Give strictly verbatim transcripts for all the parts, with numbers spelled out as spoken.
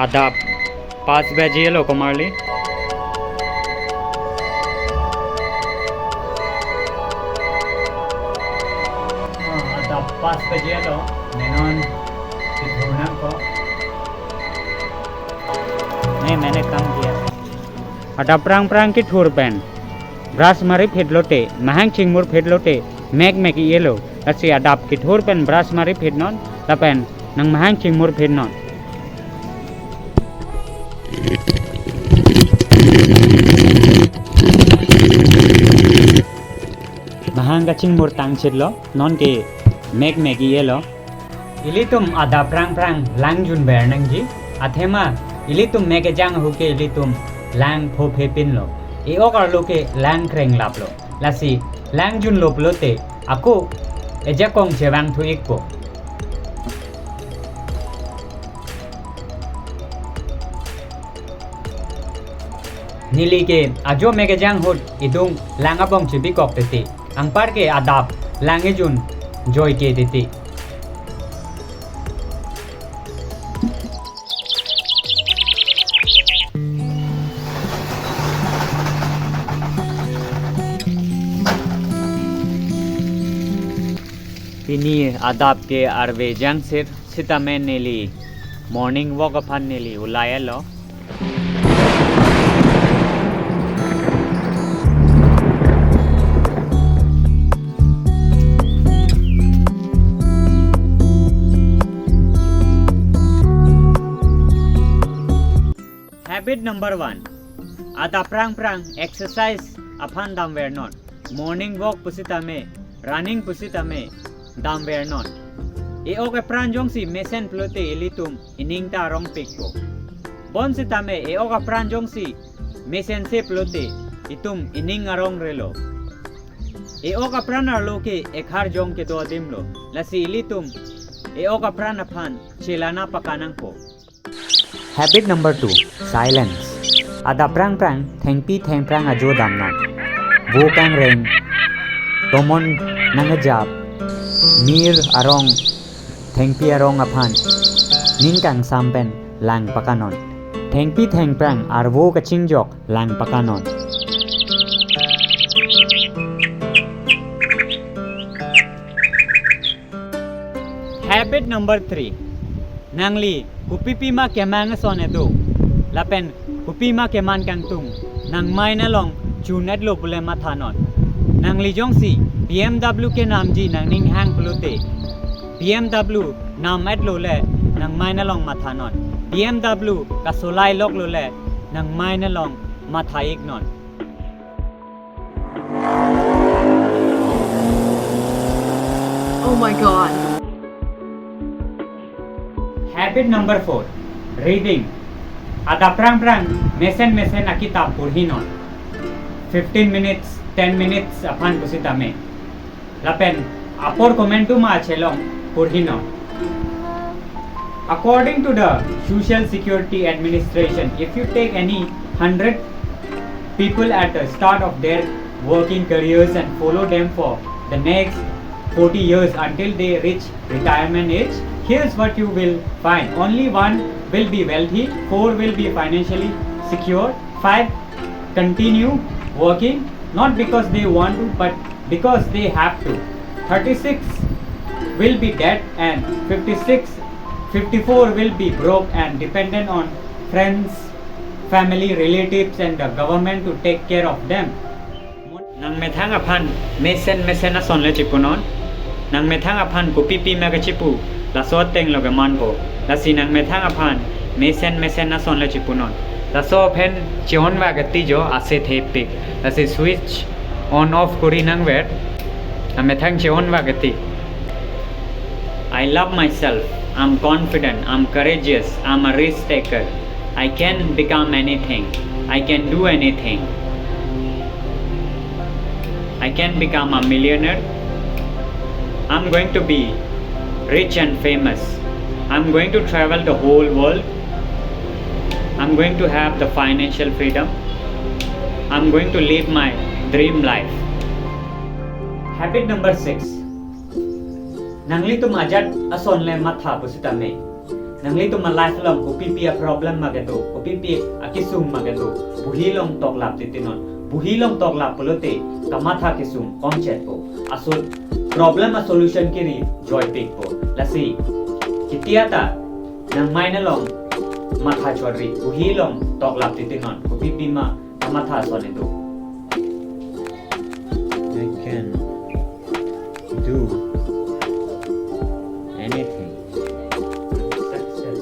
Adap pas baje lo komarli. Ah, adap pas baje lo, ne non kethur nangkok. नहीं, मैंने कम किया। Adap prang prang kethur pen brush mari phit lote, mahang chingmur phit lote, mek mek i-e lo. Lasi adap kethur pen brush mari phit non, lapen nang mahang chingmur phit non. Mahang kachingmur tang chit lo, non ke mek mek i-e lo. Ilitum adap prang prang lang junver nangji, athema ilitum mek kejang ahut ke ilitum lang phophe pin lo. E-ok arlo ke lang kreng lap lo. Lasi lang junlo pulote ako ejakong chevang thu ikpo. Neli ke ajo mek kejang ahut idung lang abong chebikok tete. Anpar ke adap lang ejun joike tete. Pini adap ke arve jangsir sitame neli morning walk aphan neli ulai-et lo. Habit number one. Adap prang prang exercise aphan damver non. Morning walk pusitame, running pusitame damver non. E-ok epran jongsi mesen pulote ilitum ining ta arongpikpo. Bonsitame e-ok apran jongsi mesense pulote itum ining arongrelo. E-ok apran arlo ke ekhar jong kedo adim lo. Lasi ilitum e-ok apran aphan chelana pakanangpo. Habit number two, silence. Adap prang prang thengpi thengphrang ajo dam non. Vo kangreng, tomon nangkejap, mir arong, thengpi arong aphan ning kangsam pen lang pakanon. Thengpi thengphrang arvo kachingjok lang pakanon. Habit number three. Nangli kopipima kemang ason kedo, lapen kopima keman kangtung nang mind along chun-etlo pule mathanon. Nangli jongsi B M W kenamji nangning hang pulote, B M W nam-etlo le nang mind along mathanon. B M W kasolai loklo le nang mind along matha iknon. Oh my God. Habit number four, reading. Adap prang prang mesen mesen akitap porhinon. Fifteen minutes, ten minutes aphan pusitame. Lapen apor komantu ma chelong porhinon. According to the Social Security Administration, if you take any hundred people at the start of their working careers and follow them for the next forty years until they reach retirement age, here's what you will find. Only one will be wealthy, four will be financially secure, five continue working, not because they want to, but because they have to. Thirty-six will be dead, and fifty-six, fifty-four will be broke and dependent on friends, family, relatives, and the government to take care of them. Nang methang aphan mesen mesen ason le chipunon. Nang methang aphan kopipima kechipu, laso ateng lo kemanpo. Lasi nang methang aphan mesen mesen ason le chipunon. Laso aphan che-onvak ati jo ase thepik. Lasi switch on off kori nangver. Amethang che-onvak ati. I love myself. I'm confident. I'm courageous. I'm a risk taker. I can become anything. I can do anything. I can become a millionaire. I'm going to be rich and famous. I'm going to travel the whole world. I'm going to have the financial freedom. I'm going to live my dream life. Habit number six. Nanglitum ajat ason le matha pusitame, Nanglitum a-life along kopipi a-problem ma kedo, kopipi akesung ma kedo, bohi along toklap titinon. Bohi along toklap pulote kamatha kesung komchetpo. Aso problem a-solution kiri joipikpo. Lasi ketia ta nang mind along matha chori, bohi along toklap titinon. Kopipi ma kamatha ason kedo. I can do anything. Success.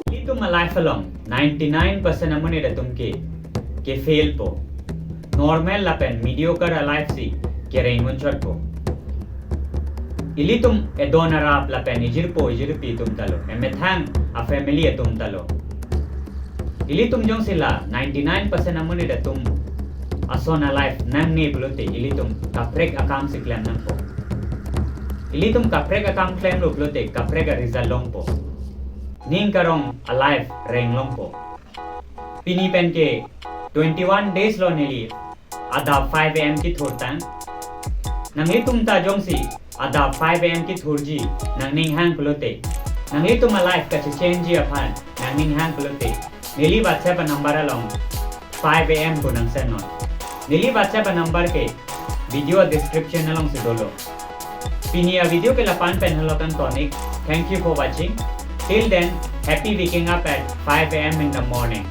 Ilitum a-life along ninety-nine percent amonit atum ke, ke-fail po. Normal lapen mediocre a-life si kereng unchotpo. Ilitum edon arap lapen ijirpo ijirpi atum talo, emethang a-family atum talo. Ilitum jongsi la ninety-nine percent amonit atum ason a-life nangne pulote ilitum kaprek akam si klem nangpo. Ilitum kaprek akam klemlo pulote kaprek a-result longpo. Ning karong a-life reng longpo. Pini pen ke twenty-one days lo neli adap five A M kethurtang. Nanglitum ta jongsi adap five A M kethurji nangning hang pulote, nanglitum a-life kachechangeji aphan nangning hang pulote, neli WhatsApp a-number along five A M pu nang send non. Neli WhatsApp a-number ke video description alongsi dolo. Pini a-video ke lapu-an pen helo kan tonik. Thank you for watching. Till then, happy waking up at five A M in the morning.